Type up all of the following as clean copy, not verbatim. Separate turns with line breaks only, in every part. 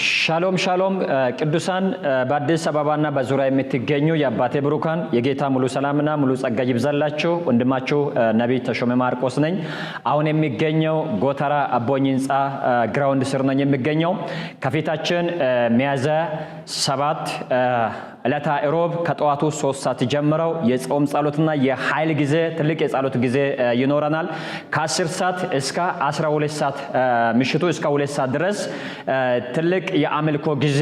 ሻሎም ሻሎም ቅዱሳን፣ በአዲስ አበባና በዙሪያ የምትገኙ የአባቴ ብሩካን፣ የጌታ ሙሉ ሰላምና ሙሉ ጸጋ ይብዛላችሁ። ወንድማችሁ ነቢይ ተሾመ ማርቆስ ነኝ። አሁን የሚገኘው ጎተራ አቦኝ ህንፃ ground ስር ነኝ የሚገኘው። ከፊታችን ሚያዝያ 7 ዕለተ ሮብ ከጠዋቱ 3 ሰዓት ጀምረው የጾም ጸሎትና የኃይል ጊዜ፣ ትልቅ የጸሎት ጊዜ ይኖረናል። ከ10 ሰዓት እስከ 12 ሰዓት፣ ምሽቱ እስከ 2 ሰዓት ድረስ ትልቅ የአምልኮ ጊዜ፣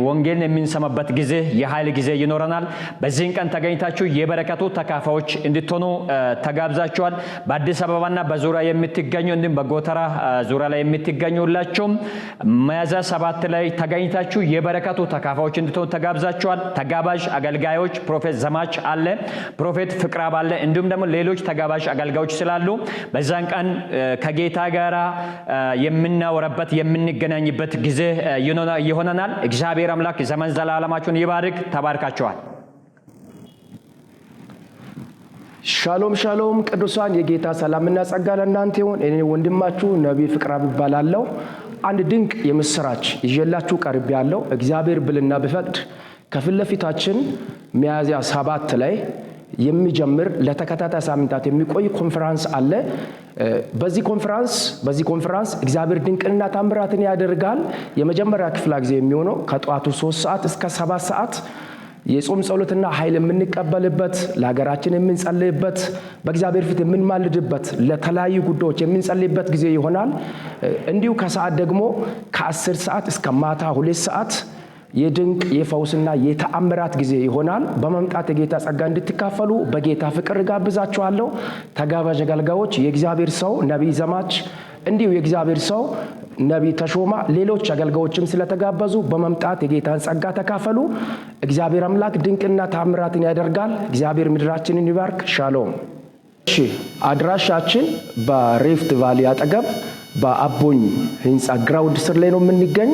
ወንጌልን የምንሰማበት ጊዜ፣ የኃይል ጊዜ ይኖረናል። በዚህን ቀን ተገኝታችሁ የበረከቱ ተካፋዮች እንድትሆኑ ተጋብዛችኋል። በአዲስ አበባና በዙሪያ የምትገኙ፣ እንዲሁም በጎተራ ዙሪያ ላይ የምትገኙ ሁላችሁም ሚያዝያ 7 ላይ ተገኝታችሁ የበረከቱ ተካፋዮች እንድትሆኑ ተጋብዛችኋል። ተጋባዥ አገልጋዮች Prophet ዘማች አለ፣ Prophet ፍቅራብ አለ፣ እንዲሁም ደግሞ ሌሎች ተጋባዥ አገልጋዮች ስላሉ በዛን ቀን ከጌታ ጋር የምናወራበት፣ የምንገናኝበት ጊዜ ይሆነናል። እግዚአብሔር አምላክ ዘመን ዘላለማችሁን ይባርክ። ተባርካችኋል።
ሻሎም ሻሎም ቅዱሳን፣ የጌታ ሰላምና ጸጋ ለእናንተ ይሁን። እኔ ወንድማችሁ ነቢይ ፍቅራብ እባላለሁ። አንድ ድንቅ የምስራች ይዤላችሁ ቀርቤያለሁ። እግዚአብሔር ብልና ቢፈቅድ ከፊት ለፊታችን ሚያዝያ 7 ላይ የሚጀምር፣ ለተከታታይ ሳምንታት የሚቆይ ኮንፈራንስ አለ። በዚህ ኮንፈራንስ እግዚአብሔር ድንቅንና ታምራትን ያደርጋል። የመጀመሪያ ክፍለ ጊዜ የሚሆነው ከጠዋቱ 3 ሰዓት እስከ 7 ሰዓት የጾም ጸሎትና ኃይል የምንቀበልበት፣ ለሀገራችን የምንጸልይበት፣ በእግዚአብሔር ፊት የምንማልድበት፣ ለተለያዩ ጉዳዮች የምንጸልይበት ጊዜ ይሆናል። እንዲሁ ከሰዓት ደግሞ ከ10 ሰዓት እስከ ማታ 2 ሰዓት የድንቅ፣ የፈውስና የተአምራት ጊዜ ይሆናል። በመምጣት የጌታ ጸጋ እንድትካፈሉ በጌታ ፍቅር እጋብዛችኋለሁ። ተጋባዥ አገልጋዮች የእግዚአብሔር ሰው ነቢይ ዘማች፣ እንዲሁ የእግዚአብሔር ሰው ነቢይ ተሾማ፣ ሌሎች አገልጋዮችም ስለተጋበዙ በመምጣት የጌታን ጸጋ ተካፈሉ። እግዚአብሔር አምላክ ድንቅና ታምራትን ያደርጋል። እግዚአብሔር ምድራችንን ይባርክ። ሻሎም። እሺ፣ አድራሻችን በሪፍት ቫሊ አጠገብ በአቦኝ ህንፃ ground ስር ላይ ነው የምንገኝ።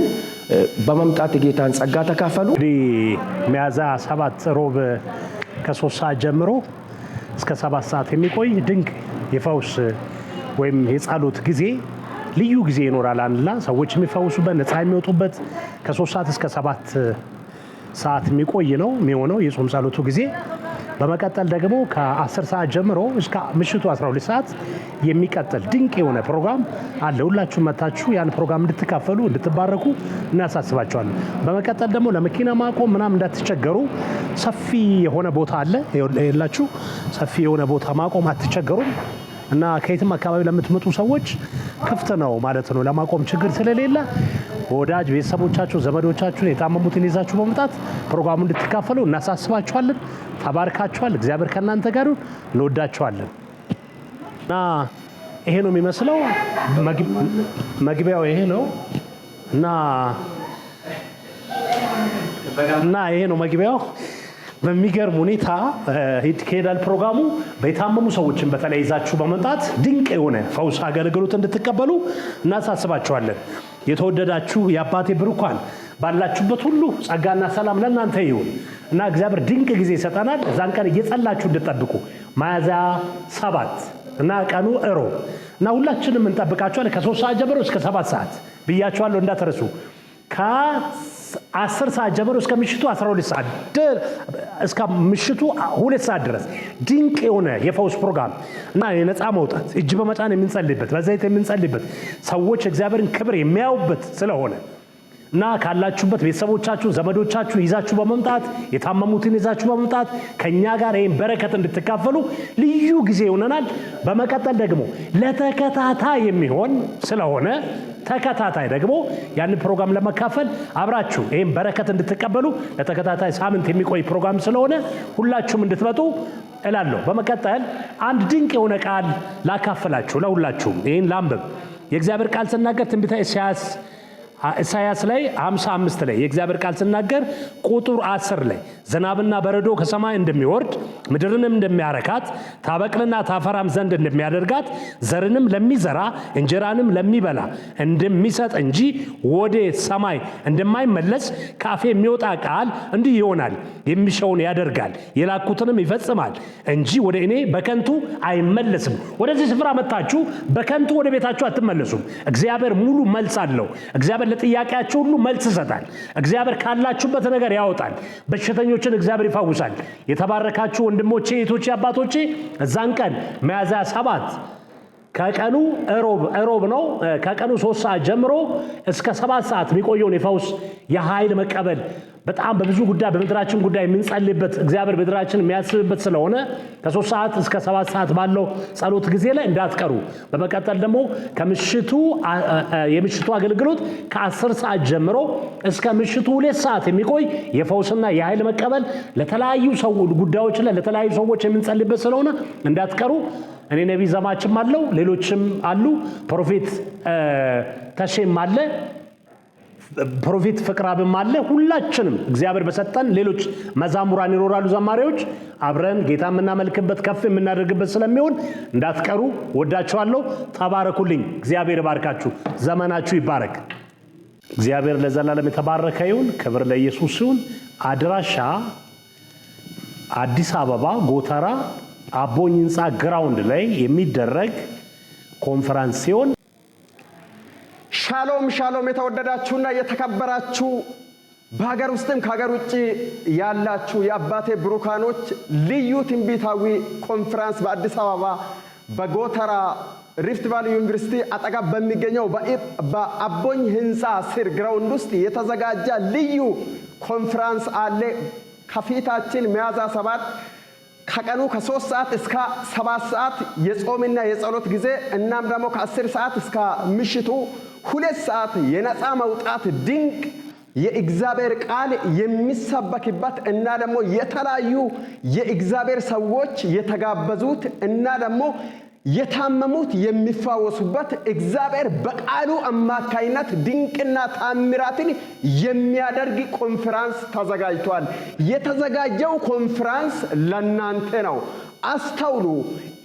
በመምጣት የጌታን ጸጋ ተካፈሉ።
እንግዲህ ሚያዝያ 7 ሮብ ከ3 ሰዓት ጀምሮ እስከ 7 ሰዓት የሚቆይ ድንቅ የፈውስ ወይም የጸሎት ጊዜ፣ ልዩ ጊዜ ይኖራል። አንድላ ሰዎች የሚፈውሱበት፣ ነፃ የሚወጡበት፣ ከ3 ሰዓት እስከ 7 ሰዓት የሚቆይ ነው የሚሆነው የጾም ጸሎቱ ጊዜ። በመቀጠል ደግሞ ከ10 ሰዓት ጀምሮ እስከ ምሽቱ 12 ሰዓት የሚቀጥል ድንቅ የሆነ ፕሮግራም አለ። ሁላችሁም መታችሁ ያን ፕሮግራም እንድትካፈሉ፣ እንድትባረኩ እናሳስባችኋለን። በመቀጠል ደግሞ ለመኪና ማቆም ምናምን እንዳትቸገሩ ሰፊ የሆነ ቦታ አለ የላችሁ፣ ሰፊ የሆነ ቦታ ማቆም አትቸገሩም እና ከየትም አካባቢ ለምትመጡ ሰዎች ክፍት ነው ማለት ነው። ለማቆም ችግር ስለሌለ ወዳጅ ቤተሰቦቻችሁ፣ ዘመዶቻችሁን፣ የታመሙትን ይዛችሁ በመምጣት ፕሮግራሙ እንድትካፈሉ እናሳስባችኋለን። ተባርካችኋል። እግዚአብሔር ከእናንተ ጋር ይሁን። እንወዳችኋለን እና ይሄ ነው የሚመስለው። መግቢያው ይሄ ነው እና ይሄ ነው መግቢያው። በሚገርም ሁኔታ ይካሄዳል ፕሮግራሙ። የታመሙ ሰዎችን በተለይ ይዛችሁ በመምጣት ድንቅ የሆነ ፈውስ አገልግሎት እንድትቀበሉ እናሳስባችኋለን። የተወደዳችሁ የአባቴ ብሩካን፣ ባላችሁበት ሁሉ ጸጋና ሰላም ለእናንተ ይሁን እና እግዚአብሔር ድንቅ ጊዜ ይሰጠናል። እዛን ቀን እየጸለያችሁ እንድትጠብቁ፣ ሚያዝያ 7 እና ቀኑ እሮብ እና ሁላችንም እንጠብቃችኋለን። ከ3 ሰዓት ጀምሮ እስከ 7 ሰዓት ብያችኋለሁ፣ እንዳትረሱ። ከ10 ሰዓት ጀምሮ እስከ ምሽቱ 12 ሰዓት፣ እስከ ምሽቱ 2 ሰዓት ድረስ ድንቅ የሆነ የፈውስ ፕሮግራም እና የነፃ መውጣት፣ እጅ በመጫን የምንጸልይበት፣ በዘይት የምንጸልይበት፣ ሰዎች እግዚአብሔርን ክብር የሚያዩበት ስለሆነ እና ካላችሁበት ቤተሰቦቻችሁ፣ ዘመዶቻችሁ ይዛችሁ በመምጣት፣ የታመሙትን ይዛችሁ በመምጣት ከእኛ ጋር ይህን በረከት እንድትካፈሉ ልዩ ጊዜ ይሆነናል። በመቀጠል ደግሞ ለተከታታይ የሚሆን ስለሆነ ተከታታይ ደግሞ ያንን ፕሮግራም ለመካፈል አብራችሁ ይህን በረከት እንድትቀበሉ፣ ለተከታታይ ሳምንት የሚቆይ ፕሮግራም ስለሆነ ሁላችሁም እንድትመጡ እላለሁ። በመቀጠል አንድ ድንቅ የሆነ ቃል ላካፍላችሁ ለሁላችሁም። ይህን ላንብብ። የእግዚአብሔር ቃል ስናገር ትንቢተ ኢሳያስ ላይ 55 ላይ የእግዚአብሔር ቃል ስናገር ቁጥር 10 ላይ፣ ዝናብና በረዶ ከሰማይ እንደሚወርድ፣ ምድርንም እንደሚያረካት፣ ታበቅልና ታፈራም ዘንድ እንደሚያደርጋት፣ ዘርንም ለሚዘራ እንጀራንም ለሚበላ እንደሚሰጥ እንጂ ወደ ሰማይ እንደማይመለስ ከአፌ የሚወጣ ቃል እንዲህ ይሆናል። የሚሻውን ያደርጋል፣ የላኩትንም ይፈጽማል እንጂ ወደ እኔ በከንቱ አይመለስም። ወደዚህ ስፍራ መጥታችሁ በከንቱ ወደ ቤታችሁ አትመለሱም። እግዚአብሔር ሙሉ መልስ አለው። እግዚአብሔር እግዚአብሔር ለጥያቄያችሁ ሁሉ መልስ ይሰጣል። እግዚአብሔር ካላችሁበት ነገር ያወጣል። በሽተኞችን እግዚአብሔር ይፈውሳል። የተባረካችሁ ወንድሞቼ፣ እህቶቼ፣ አባቶቼ እዛን ቀን ሚያዝያ 7 ከቀኑ እሮብ ነው። ከቀኑ 3 ሰዓት ጀምሮ እስከ 7 ሰዓት የሚቆየውን የፈውስ የኃይል መቀበል በጣም በብዙ ጉዳይ በምድራችን ጉዳይ የምንጸልይበት እግዚአብሔር ምድራችን የሚያስብበት ስለሆነ ከ3 ሰዓት እስከ 7 ሰዓት ባለው ጸሎት ጊዜ ላይ እንዳትቀሩ። በመቀጠል ደግሞ ከምሽቱ የምሽቱ አገልግሎት ከ10 ሰዓት ጀምሮ እስከ ምሽቱ 2 ሰዓት የሚቆይ የፈውስና የኃይል መቀበል ለተለያዩ ሰው ጉዳዮች ላይ ለተለያዩ ሰዎች የምንጸልይበት ስለሆነ እንዳትቀሩ። እኔ ነቢይ ዘማችም አለው፣ ሌሎችም አሉ። Prophet ተሼም አለ፣ Prophet ፍቅራብም አለ። ሁላችንም እግዚአብሔር በሰጠን ሌሎች መዛሙራን ይኖራሉ፣ ዘማሪዎች አብረን ጌታ የምናመልክበት ከፍ የምናደርግበት ስለሚሆን እንዳትቀሩ። ወዳችኋለሁ። ተባረኩልኝ። እግዚአብሔር ይባርካችሁ። ዘመናችሁ ይባረክ። እግዚአብሔር ለዘላለም የተባረከ ይሁን። ክብር ለኢየሱስ ይሁን። አድራሻ አዲስ አበባ ጎተራ አቦኝ ህንፃ ground ላይ የሚደረግ ኮንፈረንስ ሲሆን
ሻሎም ሻሎም! የተወደዳችሁና የተከበራችሁ በሀገር ውስጥም ከሀገር ውጭ ያላችሁ የአባቴ ብሩካኖች ልዩ ትንቢታዊ ኮንፈረንስ በአዲስ አበባ በጎተራ ሪፍት ቫሊ ዩኒቨርሲቲ አጠገብ በሚገኘው በአቦኝ ህንፃ ስር ground ውስጥ የተዘጋጀ ልዩ ኮንፈረንስ አለ። ከፊታችን ሚያዝያ 7 ከቀኑ ከ3 ሰዓት እስከ 7 ሰዓት የጾምና የጸሎት ጊዜ፣ እናም ደግሞ ከ10 ሰዓት እስከ ምሽቱ 2 ሰዓት የነፃ መውጣት ድንቅ የእግዚአብሔር ቃል የሚሰበክበት እና ደግሞ የተለያዩ የእግዚአብሔር ሰዎች የተጋበዙት እና ደግሞ የታመሙት የሚፈወሱበት፣ እግዚአብሔር በቃሉ አማካይነት ድንቅና ታምራትን የሚያደርግ ኮንፈረንስ ተዘጋጅቷል። የተዘጋጀው ኮንፈረንስ ለናንተ ነው። አስተውሉ።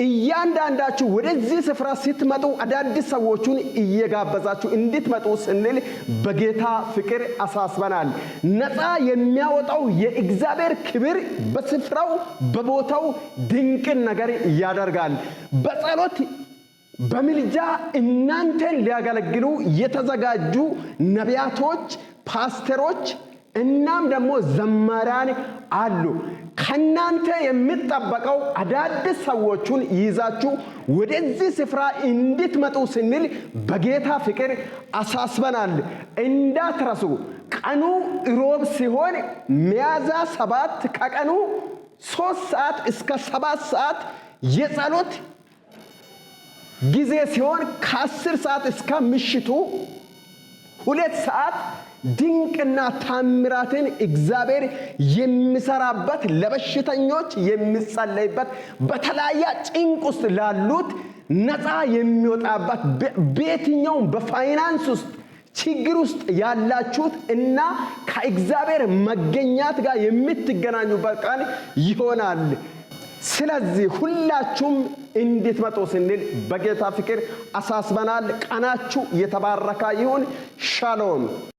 እያንዳንዳችሁ ወደዚህ ስፍራ ስትመጡ አዳዲስ ሰዎቹን እየጋበዛችሁ እንድትመጡ ስንል በጌታ ፍቅር አሳስበናል። ነፃ የሚያወጣው የእግዚአብሔር ክብር በስፍራው በቦታው ድንቅን ነገር ያደርጋል። በጸሎት በምልጃ እናንተን ሊያገለግሉ የተዘጋጁ ነቢያቶች፣ ፓስተሮች እናም ደግሞ ዘማሪያን አሉ። ከናንተ የሚጠበቀው አዳዲስ ሰዎቹን ይዛችሁ ወደዚህ ስፍራ እንድትመጡ ስንል በጌታ ፍቅር አሳስበናል። እንዳትረሱ። ቀኑ ሮብ ሲሆን ሚያዝያ 7 ከቀኑ 3 ሰዓት እስከ 7 ሰዓት የጸሎት ጊዜ ሲሆን ከ10 ሰዓት እስከ ምሽቱ 2 ሰዓት ድንቅና ታምራትን እግዚአብሔር የሚሰራበት፣ ለበሽተኞች የሚጸለይበት፣ በተለያየ ጭንቅ ውስጥ ላሉት ነፃ የሚወጣበት፣ በየትኛውም በፋይናንስ ውስጥ ችግር ውስጥ ያላችሁት እና ከእግዚአብሔር መገኛት ጋር የምትገናኙበት ቀን ይሆናል። ስለዚህ ሁላችሁም እንድትመጡ ስንል በጌታ ፍቅር አሳስበናል። ቀናችሁ የተባረከ ይሁን። ሻሎም።